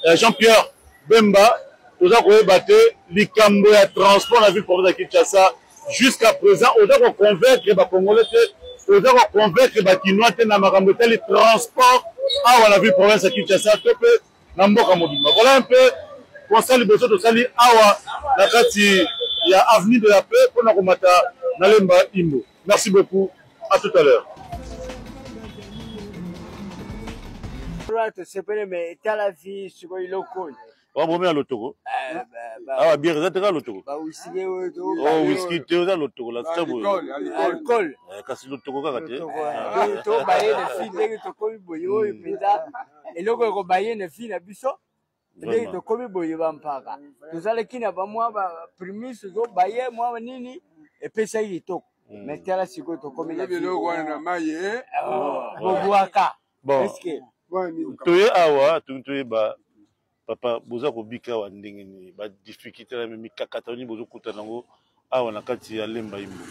ya Jean-Pierre Bemba. Toza koyeba te likambo ya transport na ville province ya Kinshasa jusqu'à présent oza ko convaincre ba congolais te, oza ko convaincre ba kinois te na makambo etali transport awa na ville province ya Kinshasa to pe na mboka mobimba. Voilà un peu constat liboso tosali awa na kati ya avenue de la paix pona komata na Lemba Imbo. Merci beaucoup, à tout à l'heure. Tosepele me tala vi sikoyo eloko oyo. Wa bomi ya lotoko. Eh, Awa bière eza te kaka lotoko. Ba whisky oyo to. Oh whisky te oza lotoko la tia boye. Alcool. Eh, kasi lotoko kaka te. Eh, to baye na fi ndenge tokomi boye oyo hmm. mpenza eloko ekobaye na fi na biso ndenge tokomi boye bampaka tozalaki na bamwa ba primis tozobaye mwa nini epesaki kitoko hmm. mais tala sikoyo tokomi na biloko wana na mai eh? oh, bobwaka bon toye awa tolingi toyeba papa boza kobika awa ndenge nini badifficulté na mikakatano nini bozokutana yango awa na kati ya lemba imbo.